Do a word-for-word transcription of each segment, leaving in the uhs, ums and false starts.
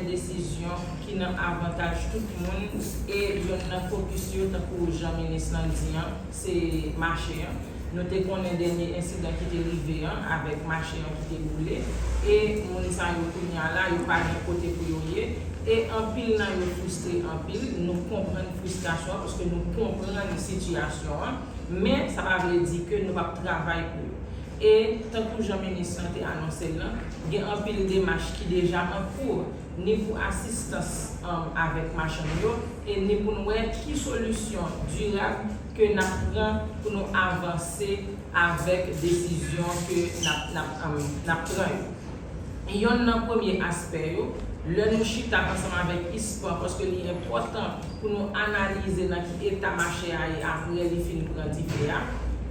desizyon ki nan avantaj tout moun, e yonn nan fokis yo, tankou jan minis lan di an, se mache an. Nou te konnen dènye ensidan ki te rive an avèk mache an ki te boule, e moun sa yo kounye a la, yo pa gen kote pou yo ye, e anpil nan yo fristre anpil. Nou konprann fristrasyon an, paske nou konprann sitiyasyon an, men sa pa vle di ke nou p ap travay pou yo. E tankou jan minis lan te anonse l lan, gen anpil demach ki deja an kou, ni pou asistans, um, avèk machann yo, e ni pou n wè ki solisyon dirab ke n ap pran pou nou avanse avèk desizyon ke n ap, n ap, um, n ap pran yo. Yonn nan premye aspè yo, lè nou chita ansanm avèk ispan, paske li enpòtan pou nou analize nan ki eta mache a ye apre li fin pran dife a,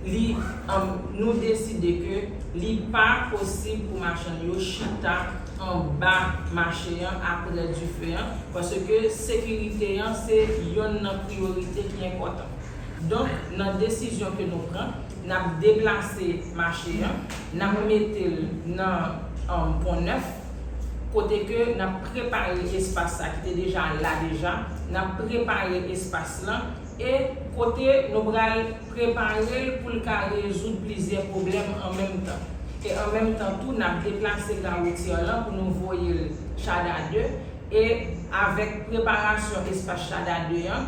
li, um, nou deside ke li pa posib pou machann yo chita anba mache an apre dife an, paske sekirite an se yonn nan priyorite ki enpòtan. Donk, nan desizyon ke nou pran, n ap deplase mache an, n ap mete l nan, um, Pon Nèf, kote ke n ap prepare espas sa ki te deja la deja, n ap prepare espas lan, e kote nou pral prepare l pou l ka rezoud plizyè pwoblèm an menm tan. E an menm tan tou, n ap deplase gare routière lan pou nou voye l Chada de, e avèk preparasyon espas Chada de an,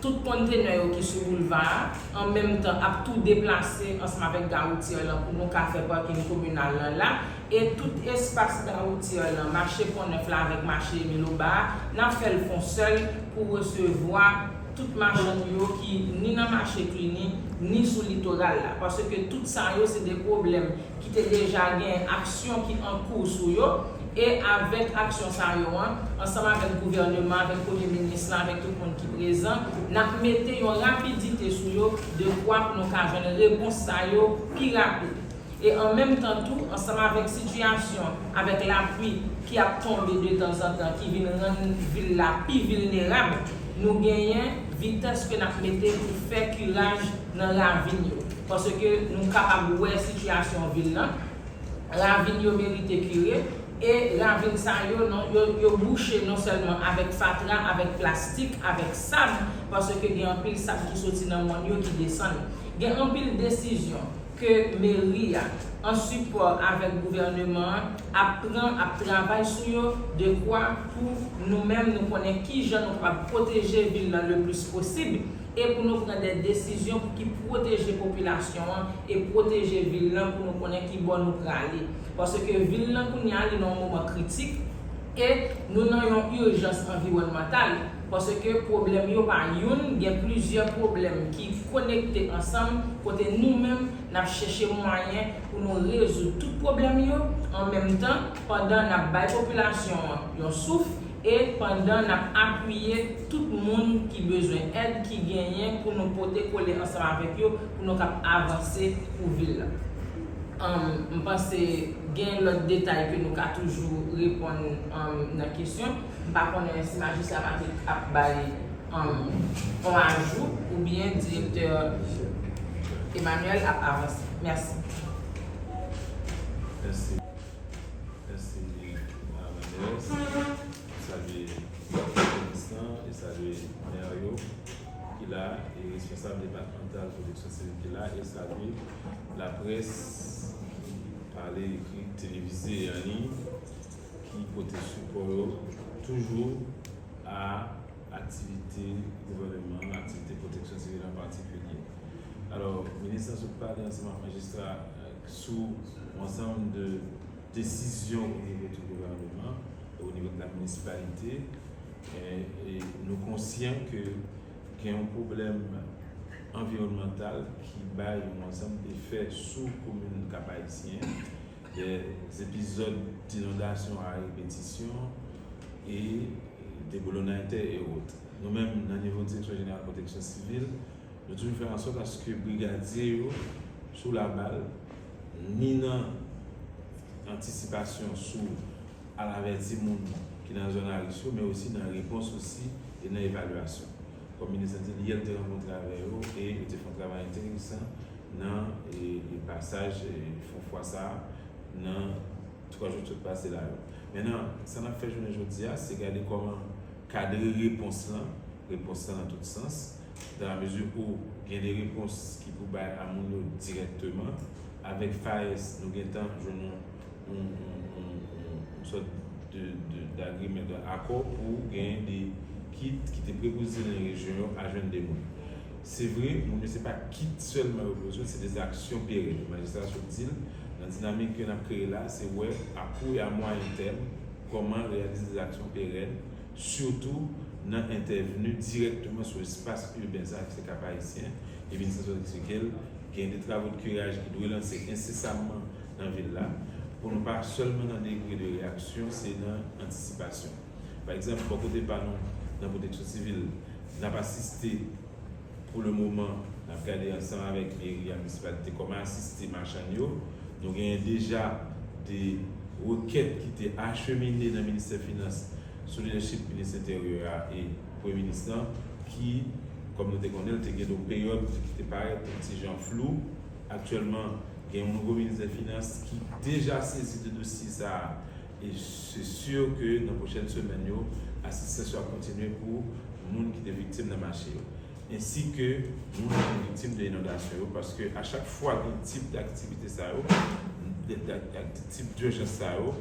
tout kontenè yo ki sou boulva a, an menm tan ap tou deplase ansanm avèk gare routière lan pou nou ka fè pakin kominal lan la, e tout espas gare routière lan, mache Pon Nèf la avèk mache Emile Oba a, n ap fè l fon sèl pou resevwa tout machann yo ki ni nan mache Klini, ni sou litoral la. Paske tout sa yo se de pwoblèm ki te deja gen aksyon ki an kou sou yo, e avèk aksyon sa yo an, ansanm avèk gouvèneman, avèk premye minis lan, avèk tout moun ki prezan, n ap mete yon rapidite sou yo, dekwa pou nou ka jwenn repons sa yo pi rapid. E an menm tan tou, ansanm avèk sitiyasyon, avèk lapli ki ap tonbe detanzantan, ki vin rann vil la pi vilnerab, nou genyen vitès ke n ap mete pou fè kiraj nan ravin yo. Paske nou kapab wè sitiyasyon vil lan, ravin yo merite kire, e ravin sa yo, non, yo, yo bouche non sèlman avèk fatra, avèk plastik, avèk sab, paske gen anpil sab ki soti nan mòn yo ki desann. Gen anpil desizyon ke meri a, an sipò avèk gouvèneman an, ap pran, ap travay sou yo, dekwa pou nou menm nou konnen kijan nou kapab pwoteje vil lan le plis posib, e pou nou pran de desizyon pou ki pwoteje popilasyon an e pwoteje vil lan pou nou konnen ki bò nou prale. Paske vil lan kounye a, li nan yon moman kritik, e nou nan yon ijans anviwònmantal, paske pwoblèm yo pa youn, gen plizyè pwoblèm ki konekte ansanm, kote nou menm n ap chèche mwayen pou nou rezoud tout pwoblèm yo an menm tan, pandan n ap bay popilasyon an yon souf e pandan n ap apiye tout moun ki bezwen èd, ki genyen pou nou pote kole ansanm avèk yo, pou nou kab avanse pou vil la. Ann, m panse gen lòt detay ke nou ka toujou reponn, ann, nan kesyon. M pa konnen si majistra Patrick ap bay, ann, yon ajou oubyen direktè Emmanuel ap avanse. Mèsi. Mèsi. Mèsi, Madam Maires. Salye minis lan e salye mè yo ki la e responsab depatmantal pwoteksyon sivil ki la e salye laprès ki pale, ekri, televize an liy ki pote sipò yo toujou a aktivite gouvèneman an, aktivite pwoteksyon sivil an patikilye. Alò, minis lan sot pale ansanm ak majistra, euh, sou yon ansanm de desizyon o nivo tou gouvèneman, o nivo de la minisipalite. E, e nou konsyan ke gen yon pwoblèm anviwònmantal ki bay yon ansanm efè sou komin Kap Ayisyen, de epizòd d'inondasyon a repetisyon e deboulonnay tè e wòt. Nou menm, nan nivo Direksyon Jeneral Pwoteksyon Sivil, nou toujou fè ansòt aske brigadye yo sou labal, ni nan antisipasyon sou al avèti moun ki nan zòn a risk yo, men osi nan repons osi e nan evalyasyon. Kòm minis lan di l, yè l te rankontre avè yo e yo te fè yon travay enteresan nan, e, e pasaj, e, fon fwa sa a nan twa jou k sot pase la yo. Mentnan, sa n ap fè jounen jodi a, se gade kòman kadre repons lan, repons lan nan tout sans, dans la mesure où gen de repons ki pou bay a moun yo dirèkteman. Avèk FAES, nou gentan jwenn yon, yon, yon, yon, yon, yon sòt de, de, d'agreement, de akò pou gen de kit ki te prepoze nan rejyon yo a jwenn de moun. Se vre, moun yo se pa kit sèlman yo bezwen, se de aksyon perèn. Majistra sot di l, nan dinamik ke n ap kreye la, se wè a kou e a mwayen tèm kòman reyalize de aksyon perèn, sitou nan entèvni dirèkteman sou espas iben sa ki se Kap Ayisyen. E Minis lan sot eksplike l, gen de travo de kiraj ki dwe lanse ensesamman nan vil la, pou nou pa sèlman nan degre de reyaksyon, se nan antisipasyon. Pa egzanp, bò kote pa nou, nan pwoteksyon sivil, n ap asiste pou le moman, n ap gade ansanm avèk meri a, minisipalite, kòman asiste machann yo. Nou genyen deja de rekèt ki te achemine nan Ministè Finans sou lidèchip Minis Enteryè a e Premye Minis lan, ki, kòm nou te konnen l, te gen yon peryòd ki te parèt yon ti jan flou. Aktyèlman, gen yon nouvo Minis dè Finans ki deja sezi de dosye sa a. E se si ke nan pwochèn semèn yo, asistans yo ap kontinye pou moun ki te viktim nan mache yo, ensi ke moun ki te viktim de inondasyon yo, paske a chak fwa gen tip daktivite sa yo, de, de, de, tip dijans sa yo,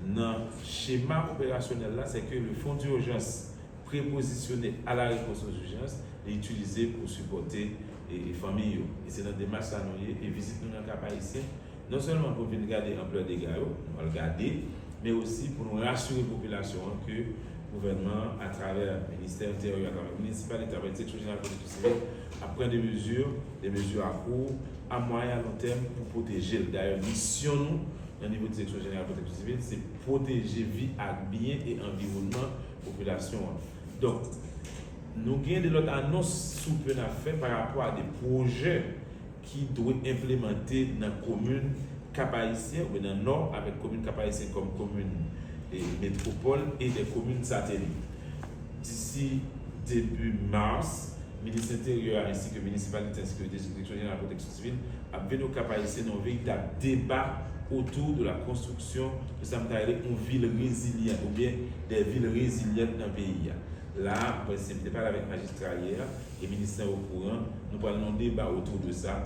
nan chema operasyonèl la, se ke le fonds d'urgence prépositionné à la réponse aux urgences, li itilize pou sipòte e, e fanmi yo. E se nan demach sa nou ye, e vizit nou nan Kap Ayisyen, non sèlman pou vin gade anplè dega yo, nou al gade, men osi pou nou rasire popilasyon an ke gouvènman an, atravè Ministè Enteryè, atravè minisipalite, atravè Direksyon Jeneral Pwoteksyon Sivil, ap pran de mezi, de mezi a kou, a mwayen, a lon tèm pou pwoteje l. Dayè, misyon nou nan nivo Direksyon Jeneral Pwoteksyon Sivil, se pwoteje vi ak byen e anviwònman popilasyon an. Donk, nou gen de lòt anons sou pwen n ap fè pa rapò a de pwojè ki dwe enplimante nan komin Kap Ayisyen, oubyen nan Nò, avèk komin Kap Ayisyen kòm komin, e, metwopòl e de komin satelit. Disi debi mas, Minis Enteryè a ensi ke minisipalite, ensi ke Direksyon Jeneral Pwoteksyon Sivil ap vin o Kap Ayisyen nan yon veritab deba otou de la konstriksyon de sa m ta rele yon vil rezilyan oubyen de vil rezilyan nan peyi a. La a, mwen se te pale avèk majistra yè, e minis lan okouran, nou pral nan yon deba otou de sa.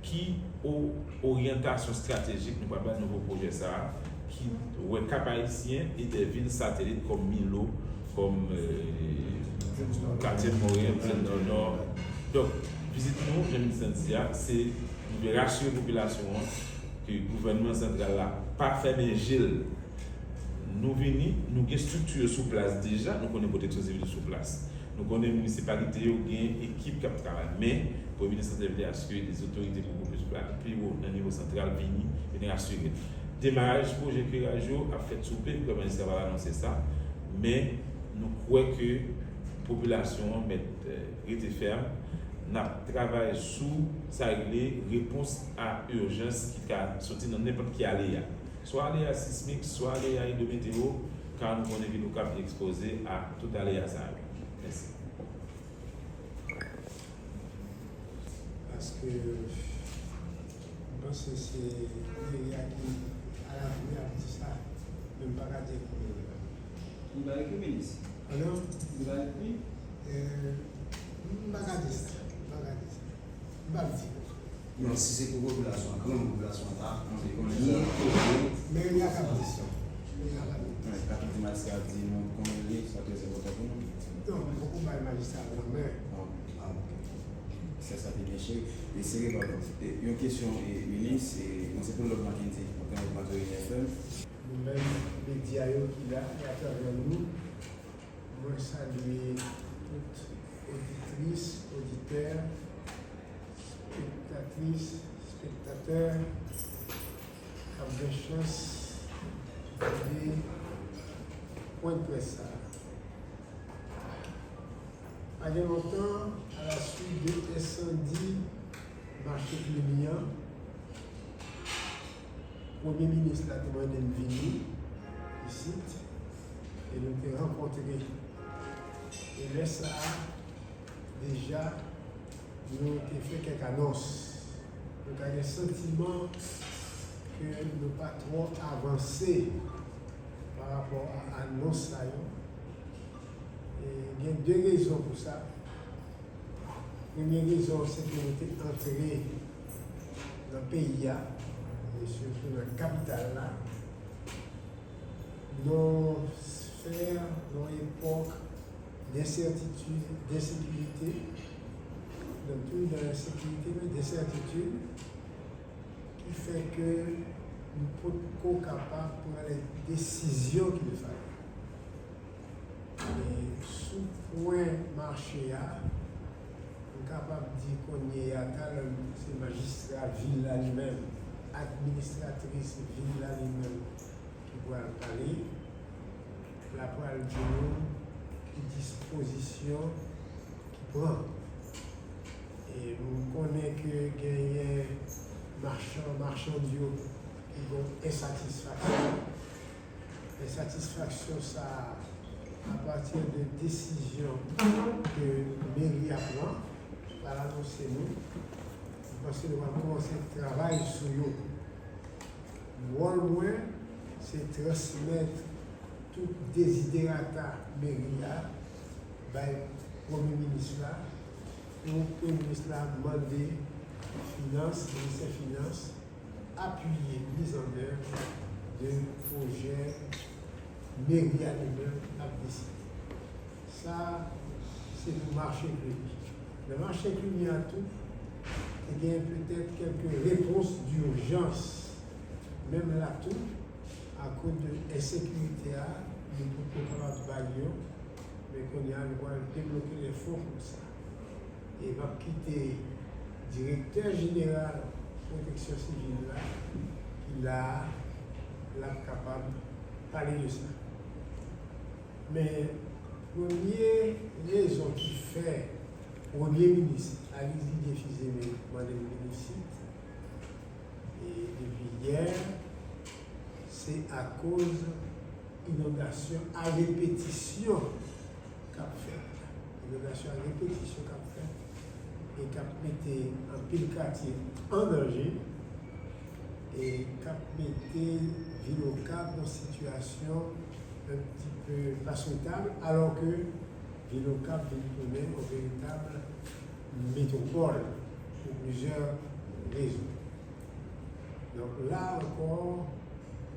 Ki o, oryantasyon estratejik nou pral bay nouvo pwojè sa a, ki wè Kap Ayisyen e de vil satelit kòm Milo, kòm, e, Katye Moren, Nò, Nò. Donk, vizit nou, jan minis lan di a, se pou nou vle rasire popilasyon an ke gouvènman santral la pa fèmen je l. Nou vini, nou gen estrikti yo sou plas deja, nou konnen pwoteksyon sivil sou plas. Nou konnen minisipalite yo gen ekip k ap travay, men Premye Minis lan te vle aske de otorite bokou plis pla, pi wo nan nivo santral vini, vin rasire. Demaraj pwojè kiraj yo ap fèt sou pe, gouvènman Izrayèl anonse sa, men nou kwè ke popilasyon an mèt, eh, rete fèm. N ap travay sou sa rele repons a ijans ki ka soti nan nenpòt ki aleya. Swa aleya sismik, swa aleya idwometeo, ka nou konnen vil Okap ekspoze a tout aleya sa yo. Mèsi. Paske m panse se meri a ki alavni ap di sa, men m pa ka di pou meri a. Li pa ekri, minis? Alò? Li pa ekri? Eh, m pa ka di sa. M pa ka di sa. M p ap di. Non, si se pou popilasyon an, kanmenm popilasyon an ta anvi konnen. Meri a k ap di sa. Meri a k ap di. Wi, ka tout di majistra di nou konnen li, sa trè enpòtan pou nou. Non, m poko bay majistra lanmen. Ah, ah, ok. Se sa te gen cheri. E sere, padon. E, yon kesyon, e, minis, e, mwen se Paul Love Mackendy, mwen konekte Matori F M. Nou menm medya yo ki la, e atravè nou, mwen salye tout oditris, oditè, spektatris, spektatè k ap gen chans tande pwen près sa a. Pa gen lontan, alaswit de ensandi mache Klimi an, Premye Minis la te mande m vini isit e nou te rankontre. E lè sa a, deja, nou te fè kèk anons. Nou ta gen santiman ke nou pa twò avanse pa Pa rapò a anons sa yo. E gen de rezon pou sa. Premye rezon, se ke nou te antre nan peyi a, e sitou nan kapital la, nan yon sfè, nan yon epòk densètitid, densekirite, nan tou nan ensekirite, men densètitid, ki fè ke nou potko kapab pran lè desizyon ki te fale. E sou pwen mache a, m kapab di kounye a, talè se majistra vil la li menm, administratris vil la li menm ki pral pale, l ap pral di nou ki dispozisyon ki pran. E nou konnen ke genyen machan, machann yo ki gen ensatisfaksyon. Ensatisfaksyon sa a, apati de desizyon ke meri a pran, pa l anonse nou, m panse nou va kòmanse travay sou yo. Wòl mwen, se transmèt tout deziderata meri a bay Premye Minis la, pou Premye Minis la mande Finans, Ministè Finans, apiye mizannèv de pwojè meri a li menm ap deside. Sa, se pou mache Klini. Nan mache Klini a tou, te gen petèt kèlke repons dijans. Menm la tou, akoz de ensekirite a, nou potko kapab bay yo, men kounye a, nou pral debloke lè fon pou sa. E m ap kite direktè jeneral Pwoteksyon Sivil la, ki la a, l ap kapab pale de sa. Men, premye rezon ki fè Premye Minis Alizide Fils-Aimé mande m vin isit, e depi yè, se akoz inondasyon a repetisyon k ap fèt. Inondasyon a repetisyon k ap fèt e k ap mete anpil katye an danje e k ap mete vil Okap nan sitiyasyon un petit peu pa soutab, alò ke vil Okap vin tounen yon veritab metwopòl pou plizyè rezon. Donk la ankò,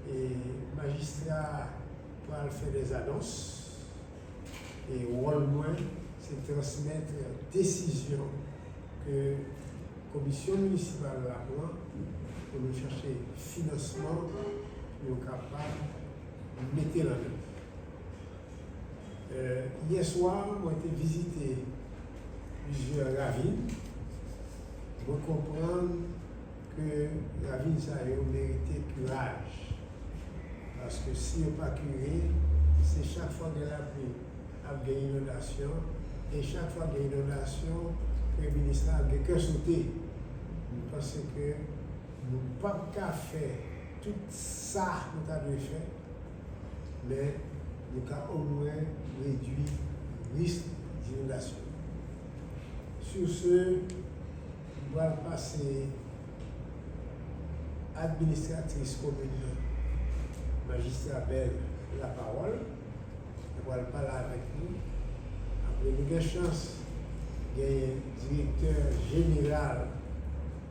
e, majistra pral fè dè anons, e wòl mwen, se transmèt desizyon ke komisyon minisipal la pran pou nou chache finansman pou yo kapab mete l an èv. E, yè swa, mwen te vizite plizyè ravin. Mwen konprann ke ravin sa yo merite kiraj. Paske si yo pa kire, se chak fwa gen lapli, ap gen inondasyon, e chak fwa gen inondasyon, Premye Minis la ap gen kè sote. M panse ke nou p ap ka fè tout sa nou ta dwe fè, men nou ka omwen redui risk d'inondasyon. Sur ce, m pral pase administratris komin nan, majistra Bèl, lapawòl. Li pral pale avèk nou. Apre nou gen chans genyen direktè jeneral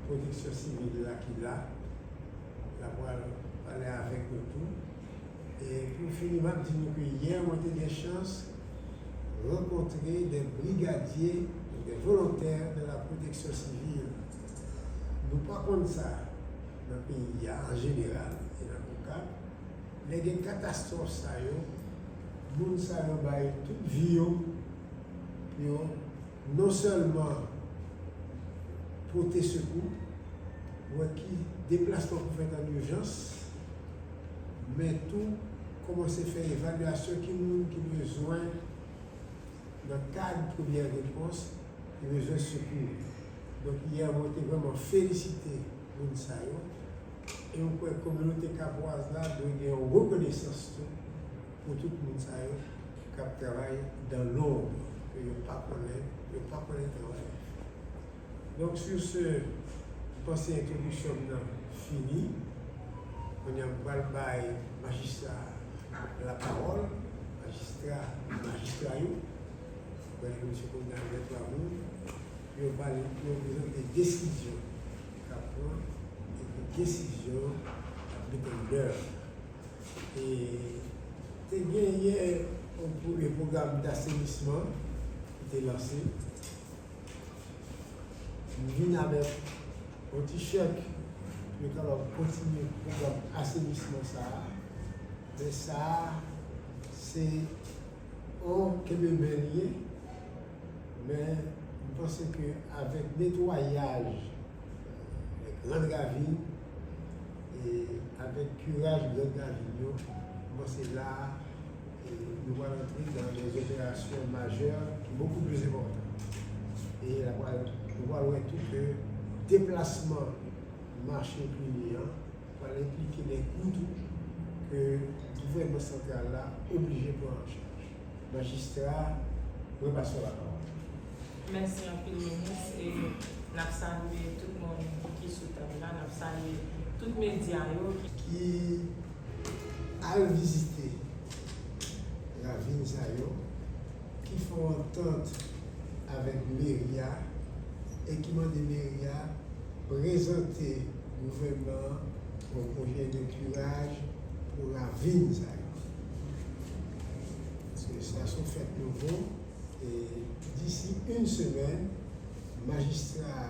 Pwoteksyon Sivil la ki la. L ap pral pale avèk nou tou. E pou fini, m ap di nou ke yè, mwen te gen chans rankontre de brigadye, de volontè de la pwoteksyon sivil. Nou pa konn sa nan peyi a an jeneral e nan Okap. Lè gen katastwòf sa yo, moun sa yo bay tout vi yo pou yo non sèlman pote sekou, wè ki deplasman pou fèt an ijans, men tou kòmanse fè evalyasyon ki moun ki bezwen, nan kad premyè repons, ki bezwen sekou. Donk, yè, mwen te vrèman felisite moun sa yo. E m kwè kominote kapwaz la dwe gen yon rekonesans tou pou tout moun sa yo k ap travay dans l'ombre, ke yo pa konnen, yo pa konnen travay. Donk, sur ce, m panse entwodiksyon m nan fini. Kounye a, m pral bay majistra lapawòl, majistra, majistra yo, Bèl Komisyon Kominal Lètwamou, yo pale, yo prezante desizyon k ap pran, epi desizyon k ap mete an dèyè. E te genyen yon premye pwogram dasenisman ki te lanse. M vin avèk yon ti chèk pou yo kapab kontinye pwogram asenisman sa a. Men sa a, se yon kenbe men li ye. Men m panse ke avèk netwayaj lè gran ravin e avèk kiraj gran ravin yo, m panse la a, e nou pral antre dans des opérations majeures ki beaucoup plus importantes. E la pral, nou pral wè tou ke deplasman mache Cluny an pral enplike de kou tou ke gouvènman santral la oblije pran an chaj. Majistra, mwen pase w lapawòl. Mèsi anpil, Minis. E n ap salye tout moun ki sou tab la, n ap salye tout medya yo. Ki al vizite ravin sa yo, ki fè yon antant avèk meri a e ki mande meri a prezante gouvènman an yon pwojè de kiraj pou ravin sa yo. Paske sa se yon fèt nouvo, e disi yon semèn, majistra a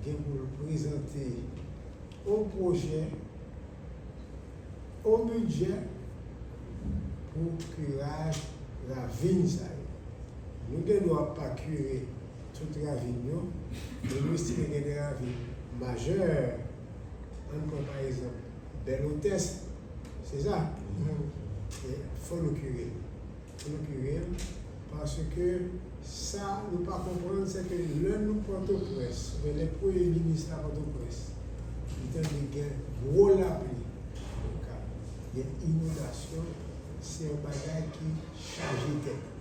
gen pou l prezante yon pwojè, yon bidjè pou kiraj ravin sa yo. Nou gen dwa pa kire tout ravin yo, men nou estime gen de ravin majè. Ann pran pa egzanp Bèl Otès, se sa? E fò nou kire l. Pou nou kire l, paske sa nou pa konprann, se ke lè nou Pòtoprens, oubyen lè premye minis la Pòtoprens, li tande gen gwo lapli, gen inondasyon, se yon bagay ki chaje tèt.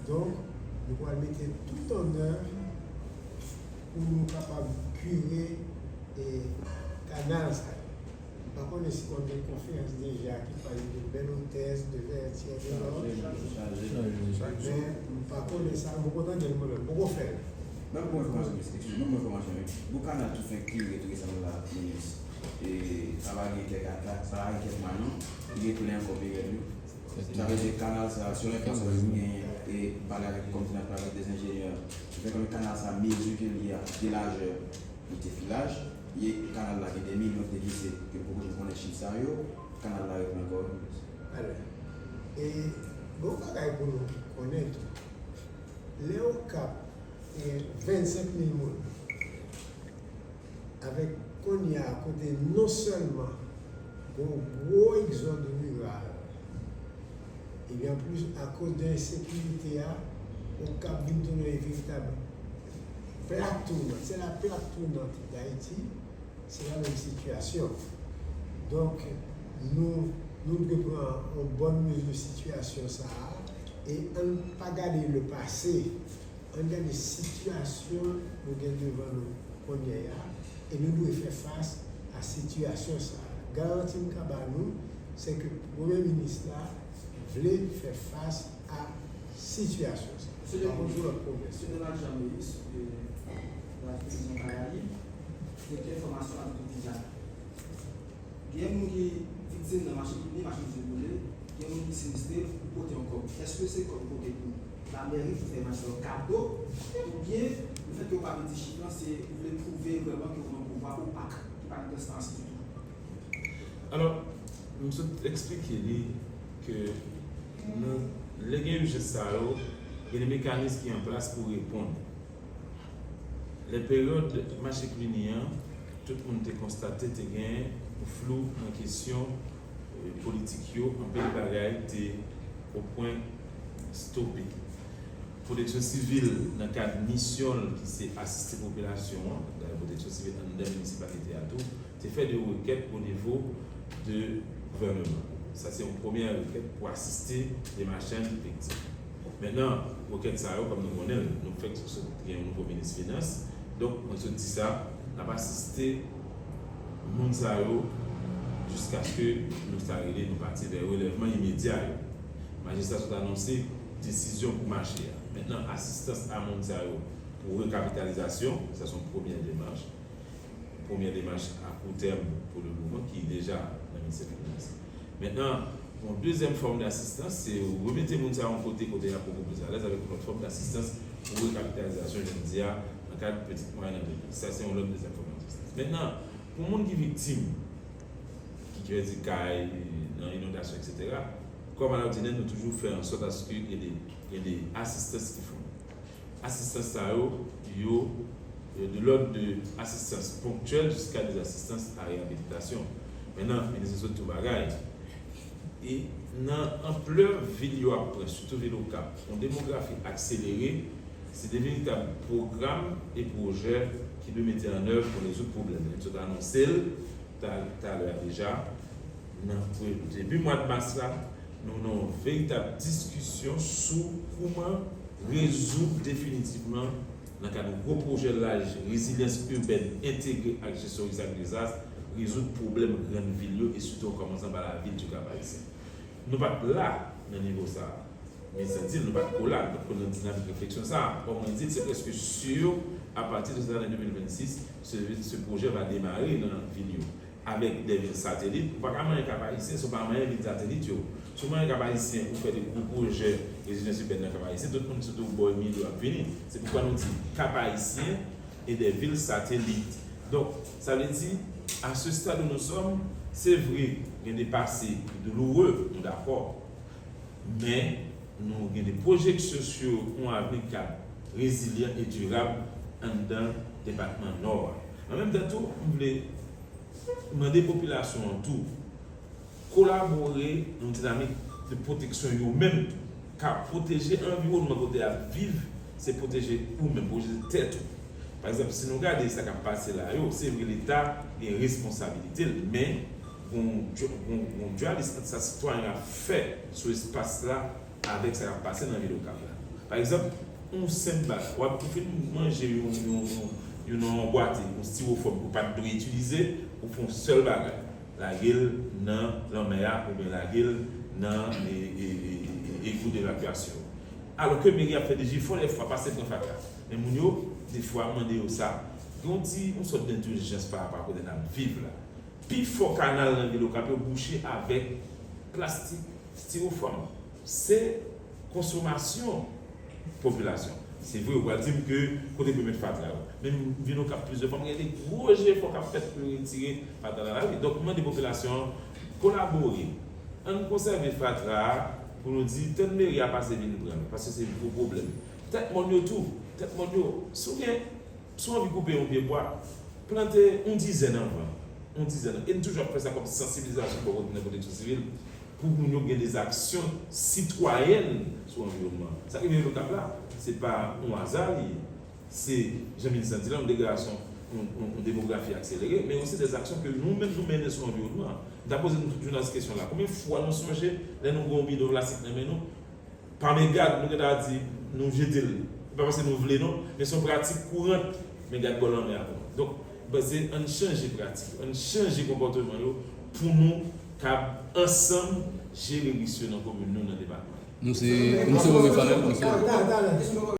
Donk, nou pral mete tout an èv pou nou kapab kire e kanal sa yo. M pa konnen si w ap gen konferans deja ki pale de Bèl Otès, de Vètyè, de Lòj. Men m pa konnen sa, m poko tande l mwen menm, m poko fè l. Menm bon enfòmasyon, eskize m, menm bon enfòmasyon wi. Bon kanal tou fenk kire tou resaman la, minis. E sa pa gen kèk ata, sa pa gen kèk mwa non, li gen plen ankò peryòd wi. Sa vle di kanal sa, selon enfòmasyon m genyen e m pale avèk kòm se nan pale avèk de enjenyè, m fè konnen kanal sa mezi ke li a de lajè, li te filaj, e kanal la gen de milyon de glise ke m poko janm konnen chif sa yo, kanal la reprann kò l. Alò, e gen yon bagay pou nou konnen tou, lè Okap gen vennsenk mil moun, avèk kounye a kote non sèlman gen yon gwo egzòd riral, epi anplis akoz de ensekirite a, Okap vin tounen yon veritab plak tounant, se la plak tounant Dayiti, se la menm sitiyasyon. Donk, nou, nou dwe pran yon bòn mezi de sitiyasyon sa a, e ann pa gade le pase, ann gade sitiyasyon nou gen devan nou kounye a, e nou dwe fè fas a sitiyasyon sa a. Garanti m ka ba nou, se ke Premye Minis la vle fè fas a sitiyasyon sa a. M pa konn sou lòt pwovens. Msye Donald Jean Moïse, de la Televizyon Karayib, direktè enfòmasyon Radyo Tropik Dyak. Gen moun ki viktim nan mache Cluny, machin yo boule, gen moun ki sinistre, ou pote yon kòb. Èske se kòb ou pote pou lamèri pou fè mache sa yo kado, oubyen lefètke ou pa vle di chif lan, se ou vle pwouve vrèman ke ou nan pouvwa opak, ki pa gen transparansi ditou? Alò, m sot eksplike li ke nou, lè gen ijans sa yo, gen de mekanis ki an plas pou reponn. Lè peryòd mache Cluny an, tout moun te konstate te gen yon flou nan kesyon politik yo, anpil bagay te o pwen stope. Pwoteksyon sivil, nan kad misyon l ki se asiste popilasyon an, dayè Pwoteksyon sivil anndan minisipalite a tou, te fè de rekèt o nivo de gouvèneman. Sa se yon premyè rekèt pou asiste de machann viktim. Mentnan, rekèt sa yo, kòm nou konnen l, nou fèk sot gen yon nouvo minis finans. Donk, mwen sot di sa, n ap asiste moun sa yo jiskaske nou ta rele nou pati vè relèvman imedya yo. Majistra sot anonse desizyon pou mache a. Mentnan, asistans a moun sa yo pou rekapitalizasyon, sa se yon premyè demach. Premyè demach a kou tèm pou le moman ki deja nan Ministè Finans. Mentnan, yon dezyèm fòm dasistans, se remete moun sa yo yon kote kote y ap poko plis alèz avèk yon lòt fòm dasistans pou rekapitalizasyon, jan m di a, nan kad pitit mwayèn antrepriz. Sa se yon lòt dezyèm fòm dasistans. Mentnan, pou moun ki viktim, ki pèdi kay nan inondasyon, etsetera, kòm a lòdinè, nou toujou fè an sòt aske gen de, gen de asistans ki fèt. Asistans sa yo, yo de lòd de asistans ponktyèl jiska de asistans a reyabilitasyon. Mentnan, minis sot tout bagay. E nan anplè vil yo ap pran, sitou vil Okap, yon demografi akselere, se de veritab pwogram e pwojè ki dwe mete an èv pou rezoud pwoblèm. Minis sot anonse l ta- talè a deja, nan pre- depi mwa mas la, nou nan yon veritab diskisyon sou kouman rezoud definitivman, nan kad yon gwo pwojè laj rezilyans ibèn entegre ak jesyon risk ak dezas, rezoud pwoblèm grann vil yo e sitou an kòmansan pa lavil di Kap Ayisyen. Nou pa t la nan nivo sa a. Men sa di l, nou pa t ko la, nou pa t ko nan dinamik refleksyon sa a. Bon, mwen di l, se prèske si, apati de cette année deux mille vingt-six, ce, ce projet va démarrer nan vil yo. Avèk de vil satelit, ou pa ka manyen Kap Ayisyen, si w pa manyen vil satelit yo. Si w manyen Kap Ayisyen, ou fè de gwo pwojè rezilyans ibèn nan Kap Ayisyen, tout moun ki sot bò Emilyo ap vini. Se poukwa nou di Kap Ayisyen e de vil satelit. Donk, sa vle di, à ce stade où nous sommes, se vre, gen de pase douloureux, nou dakò. Men, nou gen de pwojeksyon sou yon avni k ap rezilyan e dirab anndan depatman Nò a. An menm tan tou, m vle mande popilasyon an tou kolabore nan dinamik de pwoteksyon yo menm, ka pwoteje anviwònman kote y ap viv, se pwoteje ou menm, pwoteje tèt ou. Pa egzanp, si nou gade sa k ap pase la yo, se vre Leta gen responsabilite l, men gon dyo- gon- gon dyalis ant sa sitwayen ap fè sou espas la avèk sa k ap pase nan vil Okap la. Pa egzanp, yon senp bak, w ap ou fin manje yon, yon, yon, yon nan yon bwate, yon stiwofòm ou pa t dwe itilize, ou fè yon sèl bagay, lage l nan lanmè a oubyen lage l nan e, e, e, e, e, egou devakyasyon. Alòske meri ap fè de jefò dèfwa pase pran fatra. Men moun yo, defwa, mande yo sa. Gen yon ti, yon sòt dendijans pa rapò a kote n ap viv la. Pifò kanal nan vil Okap yo bouche avèk plastik, stiwofòm. Se konsomasyon popilasyon. Se vre, ou pral di m ke kote pou yo met fatra yo. Men m vin Okap plizyè fwa, m gen de gwo jefò k ap fèt pou yo retire fatra nan lari. Donk, m mande popilasyon an kolabore. Ann konsève fatra a pou nou di, tann meri a pase vin pran l, paske se gwo pwoblèm. Tèt mòn yo tou, tèt mòn yo, si w gen Si w anvi koupe yon pye bwa, plante yon dizèn anvan. Yon dizèn. E n toujou ap fè sa kòm sansibilizasyon bò kote nan pwoteksyon sivil pou moun yo gen de aksyon sitwayèn sou anviwònman. Sa k rive Lokap la, se pa yon aza li ye. Se, jan minis lan di la, yon degradasyon, yon, yon, yon demografi akselere, men osi de aksyon ke nou menm nou mennen sou anviwònman an. M ta poze nou tout jounalis kesyon la. Konbyen fwa nou sonje lè nou gen yon bidon plastik nan men nou, pa men gad, nou gentan di nou jete l. Se pa paske nou vle non, men se yon pratik kourant, men gad bò lanmè a kourant. Donk, m panse ann chanje pratik yo, ann chanje konpòteman yo pou nou kab ansanm jere risk yo nan komin nou, nan depatman yo. Nou se, nou se Romen Fanèl, nou se. Talè, talè.